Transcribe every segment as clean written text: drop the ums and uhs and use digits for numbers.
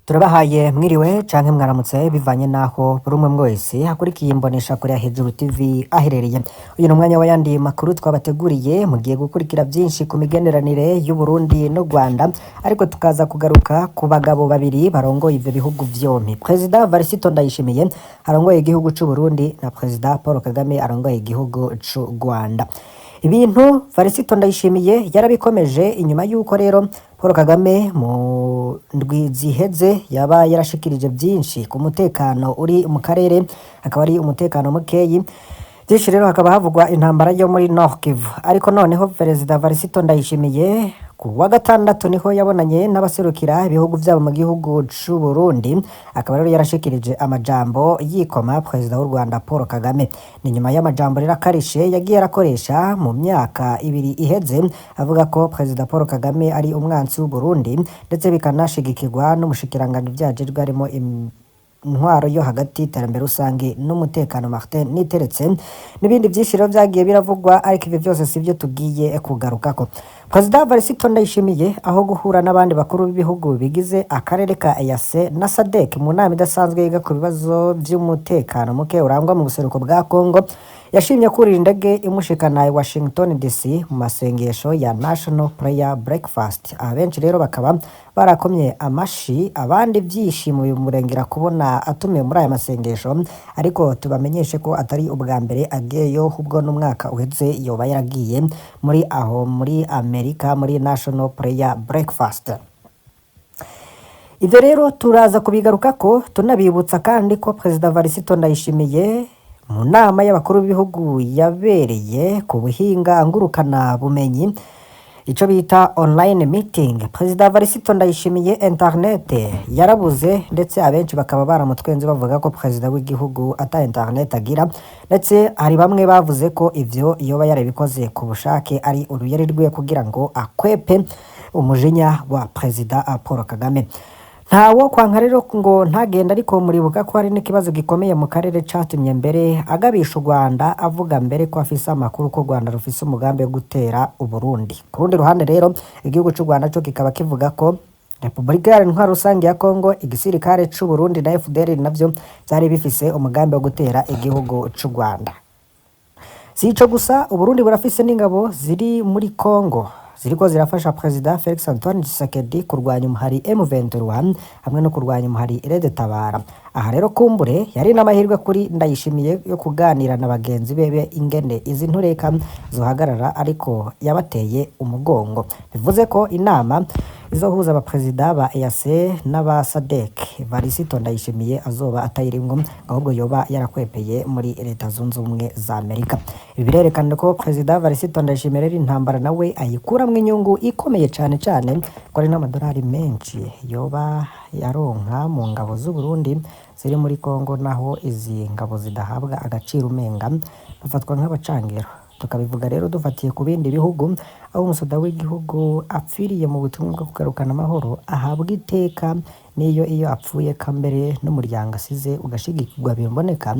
Turabahaye mwiriwe canke mwaramutse, bivanye naho buri umwe wese akurikiye imbonesha kure ya Hejuru TV aherereye. Uyu ni umwanya w'ayandi makuru twabateguriye. Mugiye gukurikira byinshi ku migenderanire y'u Burundi n'u Rwanda, ariko tukaza kugaruka ku bagabo babiri barongoye ivyo bihugu vyompi: Perezida Varisito Ndayishimiye arongoye igihugu c'u Burundi na Perezida Paul Kagame arongoye igihugu c'u Rwanda. Ibintu Varisito Ndayishimiye yarabikomeje inyuma y'uko rero Paul Kagame mu ndwi ziheze yaba yarashikirije byinshi ku mutekano uri mu karere, akaba ari umutekano mukeyi. Byinshi rero hakaba havugwa intambara yo muri Nord Kivu. Ariko noneho Perezida Varisito Ndayishimiye ku wa gatandatu niho yabonanye n'abaserukira ibihugu byabo mu gihugu c'u Burundi, akaba rero yarashikirije amajambo yikoma Perezida w'u Rwanda Paul Kagame. Ni nyuma y'amajambo rero akarishe yagiye arakoresha mu myaka 2 iheze, avuga ko Perezida Paul Kagame ari umwansi w'u Burundi, ndetse bikanashigikirwa n'umushikiranganji vyajejwe harimo intwaro yo hagati, iterambere rusange n'umutekano, Martin Niteretse, n'ibindi byinshi rero byagiye biravugwa. Ariko ivyo byose sivyo tugiye kugarukako. Perezida Varisito Ndayishimiye, aho guhura n'abandi bakuru b'ibihugu bigize akarere ka EAC na SADC mu nama idasanzwe yiga ku bibazo vy'umutekano muke urangwa mu buseruko bwa Congo, yashimye kurira indege imushikana i Washington DC mu masengesho ya National Prayer Breakfast. Aha benshi rero bakaba barakomye amashi, abandi ibyishimo bimurengera kubona atumiwe muri aya masengesho. Ariko tubamenyeshe ko atari ubwa mbere agiyeyo, ahubwo n'umwaka uheze yoba yaragiye muri aho muri Amerika muri National Prayer Breakfast. Ivyo rero turaza kubigarukako, tunabibutsa kandi ko Perezida Varisito Ndayishimiye mu nama y'abakuru b'ibihugu yabereye ku buhinga ngurukana bumenyi, ico bita online meeting, Perezida Varisito Ndayishimiye internet yarabuze, ndetse abenshi bakaba baramutwenze bavuga ko perezida w'igihugu ata internet agira. Ndetse hari bamwe bavuze ko ivyo yoba yarabikoze ku bushake, ari uruyeri rwiwe kugira ngo akwepe umujinya wa Perezida Paul Kagame. Ntawo kwanka rero ngo ntagenda, ariko muribuka ko hari n'ikibazo gikomeye mu karere catumye mbere agabisha u Rwanda, avuga mbere ko afise amakuru ko u Rwanda rufise umugambi wo gutera Uburundi. Ku rundi ruhande rero, igihugu c'u Rwanda co kikaba kivuga ko Repubulika Iharanira Intwaro Rusange ya Kongo, igisirikare c'u Burundi na FDLR navyo vyari bifise umugambi wo gutera igihugu c'u Rwanda. Si ico gusa, Uburundi burafise n'ingabo ziri muri Kongo ziriko zirafasha Perezida Felix Antoine Tshisekedi kurwanya umuhari M23 hamwe no kurwanya umuhari RED Tabara. Aha rero kumbure yari n'amahirwe kuri Ndayishimiye yo kuganira na bagenzi be ingene izi ntureka zohagarara, ariko yabateye umugongo. Bivuze ko inama izohuza abaperezida ba EAC n'aba SADC, Varisito Ndayishimiye azoba atayirimwo, ahubwo yoba yarakwepeye muri Leta Zunze Ubumwe za Amerika. Ibi birerekana ko Perezida Varisito Ndayishimiye rero intambara nawe ayikuramwo inyungu ikomeye cane, cane ko ari n'amadolari menshi yoba yaronka mu ngabo z'u Burundi ziri muri Kongo, naho izi ngabo zidahabwa agaciro, umenga bafatwa nk'abacangero. Tukabivuga rero dufatiye ku bindi bihugu, aho umusoda w'igihugu apfiriye mu butumwa bwo kugarukana amahoro ahabwa iteka, n'iyo iyo apfuye kambere n'umuryango asize ugashigikirwa biboneka.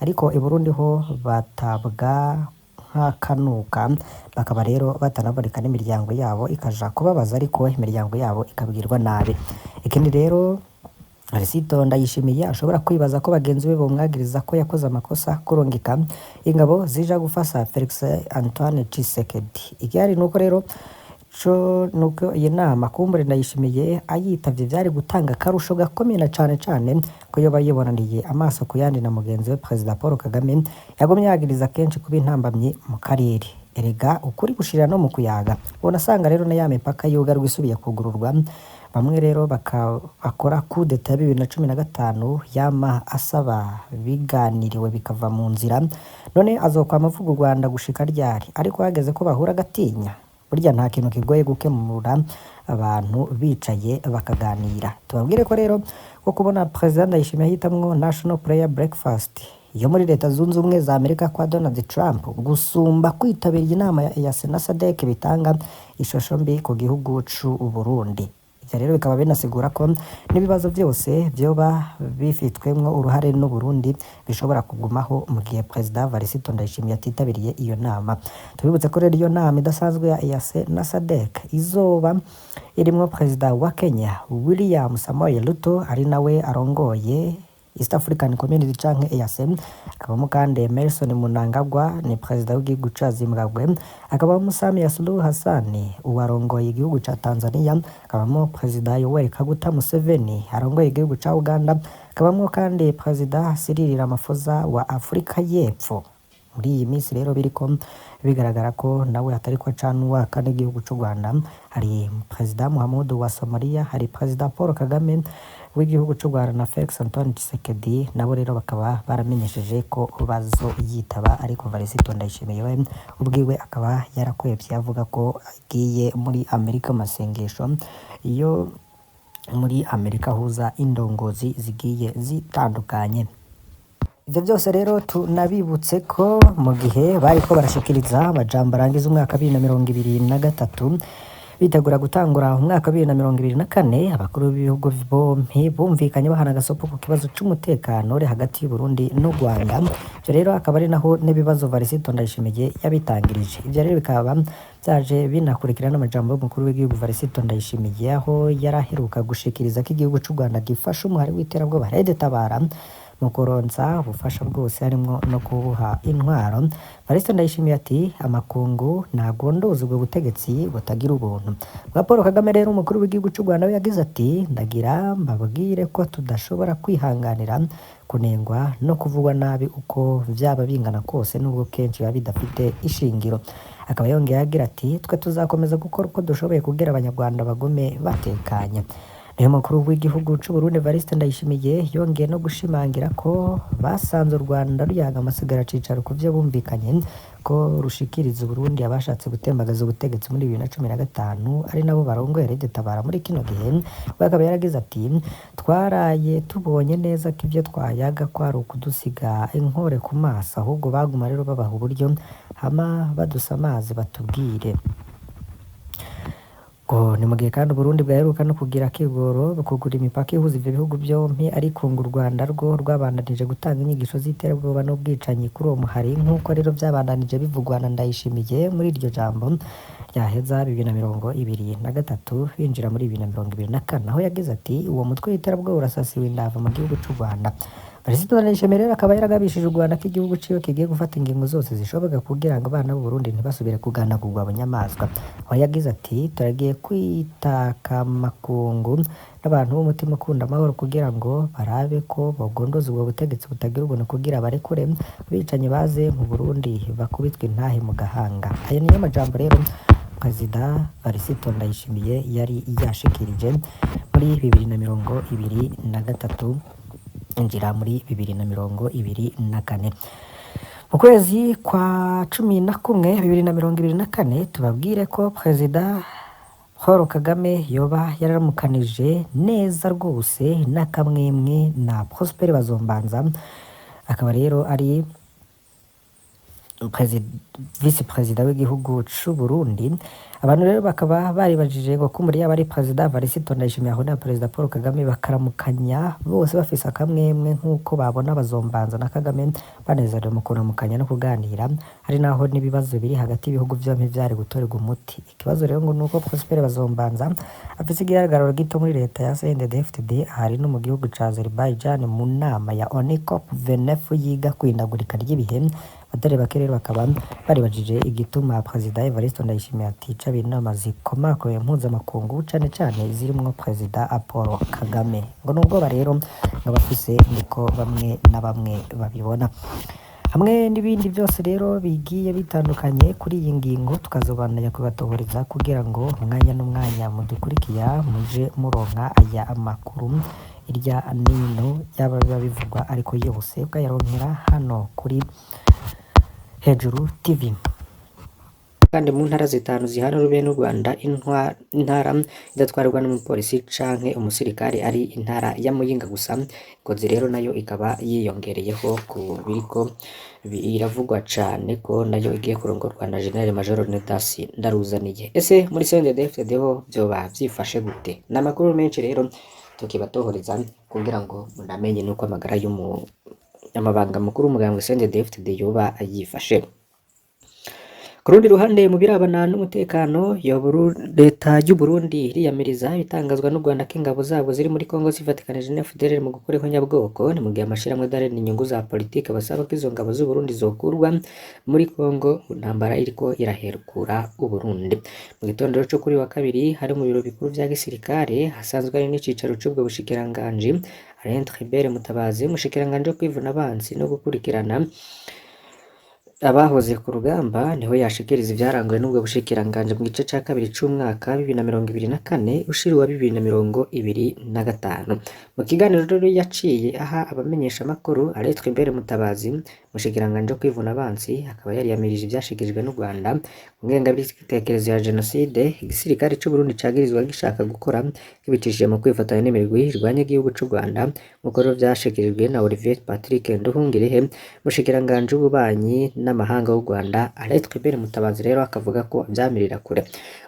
Ariko i Burundi ho batabwa nk'akanuka, bakaba rero batanaboneka n'imiryango yabo ikaja kubabaza, ariko imiryango yabo ikabwirwa nabi. Ikindi rero, Varisito Ndayishimiye ashobora kwibaza ko bagenzi be bomwagiriza ko yakoze amakosa kurungika ingabo zija gufasha Felix Antoine Tshisekedi. Igihari nuko rero co nuko iyi nama kumbure Ndayishimiye ayitavye vyari gutanga akarusho gakomeye, na cane cane ko yoba yibonaniye amaso ku yandi na mugenzi we Perezida Paul Kagame yagumye yagiriza kenshi kuba intambamyi mu karere. Erega ukuri gushirira no mu kuyaga. Ubona asanga rero na ya mipaka yugarwa isubiye kugururwa, bamwe rero bakora coup d'état ya 2015 yama asaba biganiriwe bikava mu nzira. None azokwama avuga u Rwanda gushika ryari? Ariko hageze ko bahura agatinya. Burya nta kintu kigoye gukemura abantu bicaye bakaganira. Tubabwire ko rero ko kubona Perezida Ndayishimiye ahitamwo National Prayer Breakfast yo muri Leta Zunze Ubumwe za Amerika kwa Donald Trump gusumba kwitabira inama ya EAC na SADC bitanga ishusho mbi ku gihugu c'u Burundi. Ivyo Ivyo rero bikaba binasigura ko n'ibibazo vyose vyoba bifitwemwo uruhare n'u Burundi bishobora kugumaho mu gihe Perezida Varisito Ndayishimiye atitabiriye iyo nama. Tubibutse ko rero iyo nama idasanzwe ya EAC na SADC izoba irimwo Perezida wa Kenya William Samoei Ruto, ari nawe arongoye East African Community canke EAC, akabamo kandi Emmerson Mnangagwa, ni perezida w'igihugu ca Zimbabwe, akabamo Samia Suluhu Hassan uwarongoye igihugu ca Tanzania, akabamo Perezida Yoweri Kaguta Museveni arongoye igihugu ca Uganda, akabamo kandi Perezida Cyril Ramaphosa wa Afrika y'Epfo. Muri iyi minsi rero biriko bigaragara ko nawe atariko acana uwaka n'igihugu c'u Rwanda. Hari Perezida Muhammadu wa Somalia, hari Perezida Paul Kagame w'igihugu c'u Rwanda na Felix Antoine Tshisekedi, nabo rero bakaba baramenyesheje ko bazoyitaba, ariko Varisito Ndayishimiye we ubwiwe akaba yarakwevye avuga ko agiye muri Amerika mu masengesho iyo muri Amerika ahuza indongozi zigiye zitandukanye. Ivyo vyose rero tunabibutse ko mu gihe bariko barashikiriza amajambo arangiza umwaka 2023 bitegura gutangura umwaka 2024, abakuru b'ibihugu bompi bumvikanye bahana agasopo ku kibazo c'umutekano uri hagati y'u Burundi n'u Rwanda. Ivyo rero akaba ari naho n'ibibazo Varisito Ndayishimiye yabitangirije. Ivyo rero bikaba vyaje binakurikira n'amajambo y'umukuru w'igihugu Varisito Ndayishimiye, aho yaraheruka gushikiriza ko igihugu c'u Rwanda gifasha umuhari w'iterabwoba Red Tabara mu kuronsa ubufasha bwose, harimwo no kubuha intwaro. Varisito Ndayishimiye ati: "Amakungu ntagondoza ubwo butegetsi butagira ubuntu." Bwa Paul Kagame rero, umukuru w'igihugu c'u Rwanda, we yagize ati: "Ndagira mbabwire ko tudashobora kwihanganira kunengwa no kuvugwa nabi uko vyaba bingana kose, nubwo kenshi biba bidafite ishingiro." Akaba yongeye agira ati: "Twe tuzakomeza gukora uko dushoboye kugira Abanyarwanda bagume batekanye." Niyo mukuru w'igihugu c'u Burundi Evariste Ndayishimiye yongeye no gushimangira ko basanze u Rwanda ruyaga amasigara cicaro ku vyo bumvikanye ko rushikiriza Uburundi abashatse gutembagaza ubutegetsi muri 2015, ari nabo barongoye Red Tabara muri kino gihe. We akaba yaragize ati: "Twaraye tubonye neza ko ivyo twayaga kwari ukudusiga inkore ku maso, ahubwo baguma rero babaha uburyo hama badusa amazi batubwire." Ngo ni mu gihe kandi Uburundi bwaheruka no kugira akigoro kugura imipaka ihuza ivyo bihugu vyompi, ariko ngo u Rwanda rwo rwabandanije gutanga inyigisho z'iterabwoba n'ubwicanyi kuri uwo muhari, nk'uko rero vyabandanije bivugwa na Ndayishimiye muri iryo jambo ryaheza 2023 binjira muri 2024, aho yagize ati: "Uwo mutwe w'iterabwoba urasasiwe indava mu gihugu c'u Rwanda." Perezida Ndayishimiye rero akaba yaragabishije u Rwanda ko igihugu ciwe kigiye gufata ingingo zose zishoboka kugira ngo abana b'u Burundi ntibasubire kuganagurwa bunyamaswa, aho yagize ati: "Turagiye kwitaka amakungu n'abantu b'umutima ukunda amahoro kugira ngo barabe ko bogondoza ubwo butegetsi butagira ubuntu, kugira barekure abicanyi baze mu Burundi bakubitwe intahe mu gahanga." Ayo niyo majambo rero Perezida Varisito Ndayishimiye yari yashikirije muri 2023 injira muri 2024. Mu kwezi kwa 11 2024, tubabwire ko Perezida Paul Kagame yoba yaramukanije neza rwose n'akamwemwe na Prosper Bazombanza, akaba rero ari vice perezida w'igihugu c'u Burundi. Abantu rero bakaba baribajije ngo ko muri yaba ari Perezida Varisito Ndayishimiye aho na Perezida Paul Kagame bakaramukanya bose bafise akamwemwe, nk'uko babona Bazombanza na Kagame banezerewe mu kuramukanya no kuganira, hari naho n'ibibazo biri hagati y'ibihugu vyompi vyari gutorerwa umuti. Ikibazo rero ngo nuko Prosper Bazombanza afise igihagararo gito muri leta ya CNDD-FDD, ahari no mu gihugu ca Azerbaijan mu nama ya ONU COP 29 yiga kwihindagurika ry'ibihe. Abatari bake rero bakaba baribajije igituma Perezida Evariste Ndayishimiye aticabira inama zikomakomeye mpuzamakungu, cane cane zirimwo Perezida Paul Kagame. Ngo nubwoba rero ngo bafise, niko bamwe na bamwe babibona. Hamwe n'ibindi byose rero bigiye bitandukanye kuri iyi ngingo, tukazobandanya kubatohoreza kugira ngo umwanya n'umwanya mudukurikiya muje muronka aya amakuru irya nino yaba biba bivugwa, ariko yose ukayaronkera hano kuri Hejuru TV. Kandi mu ntara zitanu zihana urubibe n'u Rwanda, intara idatwarwa n'umupolisi canke umusirikare ari intara ya Muyinga gusa. Ngozi rero nayo ikaba yiyongereyeho ku biriko Biravugwa cane ko nayo igiye kurongorwa na General Major Leonidas Ndaruzaniye. Ese muri CNDD-FDD ho vyoba vyifashe gute? Ni amakuru menshi rero tukibatohoreza kugira ngo munamenye nuko amagara y'umunyamabanga mukuru w'umugambwe CNDD-FDD yoba yifashe. Ku rundi ruhande, mu birabana n'umutekano, leta y'u Burundi iriyamiriza ibitangazwa n'u Rwanda ko ingabo zabo ziri muri Congo zifatikanije na FDLR mu gukora ihonyabwoko. Ni mu gihe amashirahamwe adaharanira inyungu za politike basaba ko izo ngabo z'u Burundi zokurwa muri Congo, intambara iriko iraherukura u Burundi. Mu gitondo co kuri wa kabiri, hari mu biro bikuru vya gisirikare hasanzwe hari n'icicaro c'ubwo bushikiranganji, Alain Tribert Mutabazi, umushikiranganji wo kwivuna abansi no gukurikirana abahoze ku rugamba, niho yashikiriza ivyaranguwe n'ubwo bushikiranganji mu gice ca kabiri c'umwaka 2024 ushira uwa 2025. Mu kiganiro rero yaciye aha abamenyeshamakuru, Alain Tribert Mutabazi, umushikiranganji wo kwivuna abansi, akaba yariyamirije ivyashikirijwe n'u Rwanda ku ngengabitekerezo ya jenoside igisirikare c'u Burundi cagirizwa gishaka gukora kibicishije mu kwifatanya n'imirwi irwanya igihugu c'u Rwanda, nk'uko rero vyashikirijwe na Olivier Patrick Nduhungirehe, umushikiranganji w'ububanyi n'amahanga w'u Rwanda. Alain Tribert Mutabazi rero akavuga ko avyamirira kure.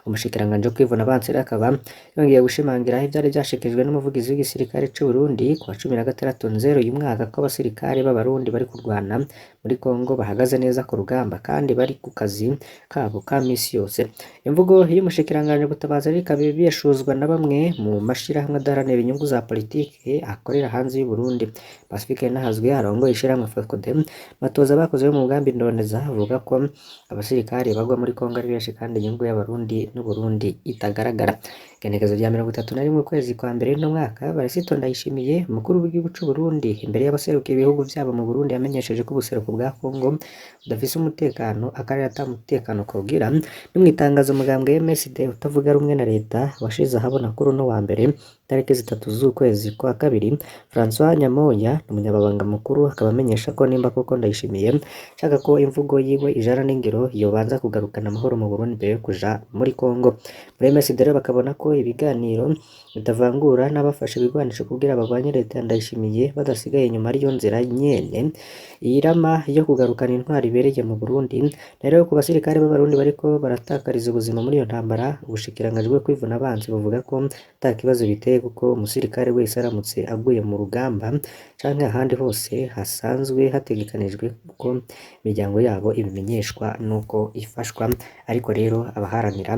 Umushikiranganji wo kwivuna abansi rero akaba yongeye gushimangira ivyari vyashikirijwe n'umuvugizi w'igisirikare c'u Burundi ku wa 16 Nzero uyu mwaka, ko abasirikare b'Abarundi bari kurwana muri Congo bahagaze neza ku rugamba kandi bari ku kazi kabo ka misi yose. Imvugo y'umushikiranganji Mutabazi rero ikaba ibeshuzwa na bamwe mu mashirahamwe adaharanira inyungu za politike akorera hanze y'u Burundi. Pacifique Nahazwe arongoye ishirahamwe FOCODE Matoza bakoze bo mu mugambi Ndoneza avuga ko abasirikare bagwa muri Congo ari benshi kandi inyungu y'Abarundi n'u Burundi itagaragara. Igenekerezo rya 31 ukwezi kwa mbere uno mwaka, Varisito Ndayishimiye, umukuru w'igihugu c'u Burundi, imbere y'abaserukiye ibihugu vyabo mu Burundi, yamenyesheje ko ubuseruko bwa Congo budafise umutekano, akarere ata mutekano kogira. No mw'itangazo umugambwe MSD utavuga rumwe na leta washize ahabona kuri uno wa mbere tariki 3 z'ukwezi kwa kabiri, Francois Nyamoya umunyamabanga mukuru akaba amenyesha ko nimba koko Ndayishimiye ashaka ko imvugo yiwe ijana n'ingiro, yobanza kugarukana amahoro mu Burundi mbere yo kuja muri Congo. Muri MSD rero bakabona ko ibiganiro bitavangura n'abafashe ibigwanisho kugira bagwanye leta ya Ndayishimiye badasigaye inyuma ariyo nzira nyene irama yo kugarukana intwaro ibereye mu Burundi. Rero ku basirikare b'Abarundi bariko baratakariza ubuzima muri iyo ntambara, ubushikiranganji bwo kwivuna abansi buvuga ko ata kibazo biteye, kuko umusirikare wese aramutse aguye mu rugamba canke ahandi hose hasanzwe hategekanijwe ko imiryango yabo ibimenyeshwa nuko ifashwa. Ariko rero abaharanira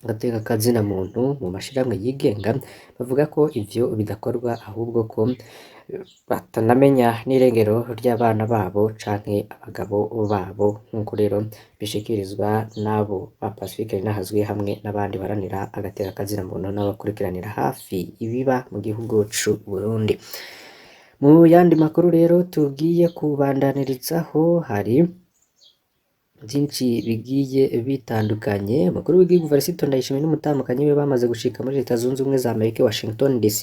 agateka kazina muntu mu mashirahamwe yigenga bavuga ko ivyo bidakorwa, ahubwo ko batanamenya n'irengero ry'abana babo canke abagabo babo, nk'uko rero bishikirizwa n'abo ba Pacifique Nahazwe hamwe n'abandi baharanira agateka kazina muntu n'abakurikiranira hafi ibiba mu gihugu c'u Burundi. Mu yandi makuru rero tugiye kubandanirizaho, hari vyinshi bigiye bitandukanye. Umukuru w'igihugu Varisito Ndayishimiye n'umutambukanyi we bamaze gushika muri Leta Zunze Ubumwe za Amerika, Washington DC.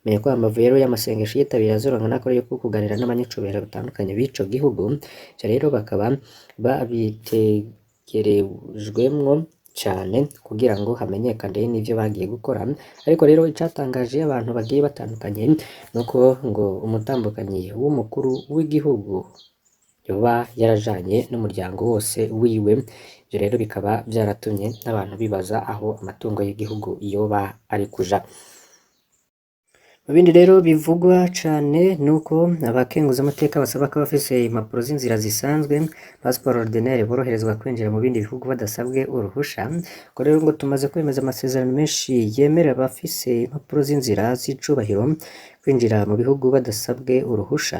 Menya ko amavuye rero y'amasengesho yitabira azoronka n'akora yo kuganira n'abanyacubahiro batandukanye b'ico gihugu. Ivyo rero bakaba babitegerejwemwo cane kugira ngo hamenyekane n'ivyo bagiye gukora. Ariko rero icatangaje abantu bagiye batandukanye nuko ngo umutambukanyi w'umukuru w'igihugu yoba yarajanye n'umuryango wose wiwe. Ivyo rero bikaba vyaratumye n'abantu bibaza aho amatungo y'igihugu yoba ari kuja. Mu bindi rero bivugwa cane nuko abakenguzamateka basaba ko abafise impapuro z'inzira zisanzwe, passeport ordinaire, boroherezwa kwinjira mu bindi bihugu badasabwe uruhusha. Ko rero ngo tumaze kwemeza amasezerano menshi yemerera abafise impapuro z'inzira z'icubahiro kwinjira mu bihugu badasabwe uruhusha.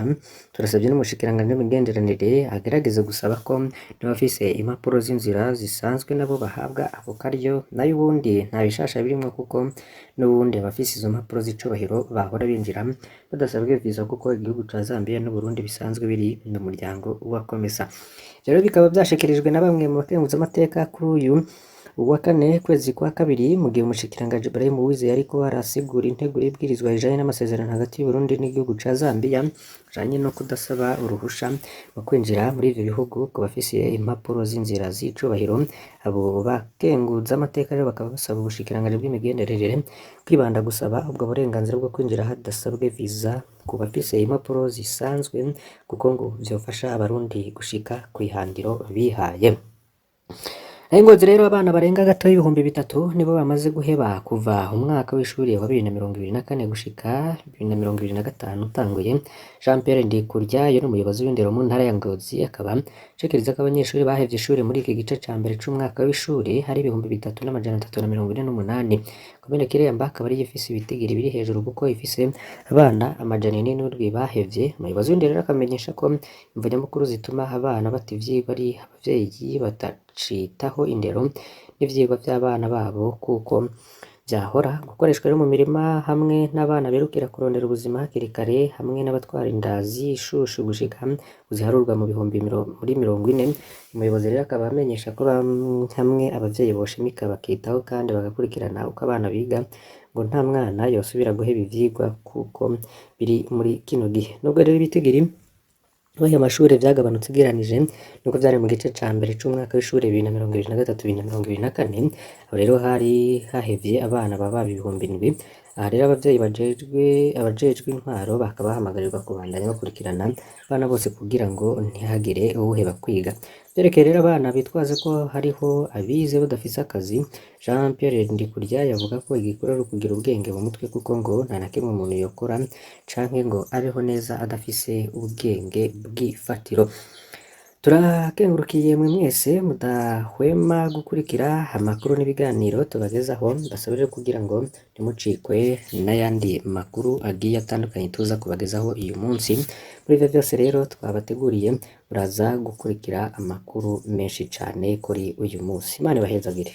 Turasabye n'umushikiranganji w'imigenderanire agerageze gusaba ko n'abafise impapuro z'inzira zisanzwe nabo bahabwa ako karyo, nayo ubundi nta bishasha birimwo, kuko n'ubundi abafise izo mpapuro z'icubahiro bahora binjira badasabwe visa, kuko igihugu ca Zambia n'Uburundi bisanzwe biri mu muryango wa COMESA. Ivyo rero bikaba vyashikirijwe na bamwe mu bakenguzamateka kuri uyu Uwa kane kwezi kwa kabiri, mu gihe umushikiranganji Ibrahim Uwizeye ariko arasigura integuro y'ibwirizwa rijanye n'amasezerano hagati y'Uburundi n'igihugu ca Zambia ajanye no kudasaba uruhusha mu kwinjira muri ivyo bihugu ku bafise impapuro z'inzira z'icubahiro, abo bakenguza amateka rero bakaba basaba ubushikiranganji bw'imigenderanire kwibanda gusaba ubwo burenganzira bwo kwinjira hadasabwe visa ku bafise impapuro zisanzwe, kuko ngo vyofasha abarundi gushika kw'ihangiro bihaye. Naho Ngozi rero, abana barenga gato 3000 nibo bamaze guheba kuva umwaka w'ishuri wa 2024 gushika 2025 utanguye. Jean Pierre Ndikuryayo ni umuyobozi w'indero mu ntara ya Ngozi, akaba ashikiriza ko abanyeshuri bahevye ishuri muri iki gice ca mbere c'umwaka w'ishuri hari 3348. Komine Kiremba akaba ariyo ifise ibitigiri biri hejuru, kuko ifise abana 407 bahevye. Umuyobozi w'indero rero akamenyesha ko imvo nyamukuru zituma abana bata ivyigwa ari abavyeyi batacitaho indero n'ivyigwa vy'abana babo, kuko vyahora gukoreshwa rero mu mirima, hamwe n'abana birukira kurondera ubuzima hakiri kare, hamwe n'abatwara inda z'ishushu gushika ziharurwa mu bihumbi muri 40. Umuyobozi rero akaba amenyesha ko hamwe abavyeyi boshimika bakitaho kandi bagakurikirana uko abana biga, ngo nta mwana yosubira guheba ivyigwa kuko biri muri kino gihe. Nubwo rero ibitigiri muri ayo mashure vyagabanutse ugereranije nuko vyari mu gice ca mbere c'umwaka w'ishure 2023 2024, aho rero hari hahevye abana baba 7000. Aha rero abavyeyi bajejwe abajejwe intwaro bakaba bahamagarirwa kubandanya bakurikirana abana bose kugira ngo ntihagire uwuheba kwiga. Vyerekeye rero abana bitwaza ko hariho abize badafise akazi, Jean Pierre Ndikuryayo avuga ko igikuru ari ukugira ubwenge mu mutwe, kuko ngo nta na kimwe umuntu yokora canke ngo abeho neza adafise ubwenge bw'ifatiro. Turakengurukiye mwe mwese mudahwema gukurikira amakuru n'ibiganiro tubagezaho. Ndasaba rero kugira ngo ntimucikwe n'ayandi makuru agiye atandukanye tuza kubagezaho uyu munsi. Muri ivyo vyose rero twabateguriye, muraza gukurikira amakuru menshi cane kuri uyu munsi. Imana ibahezagire.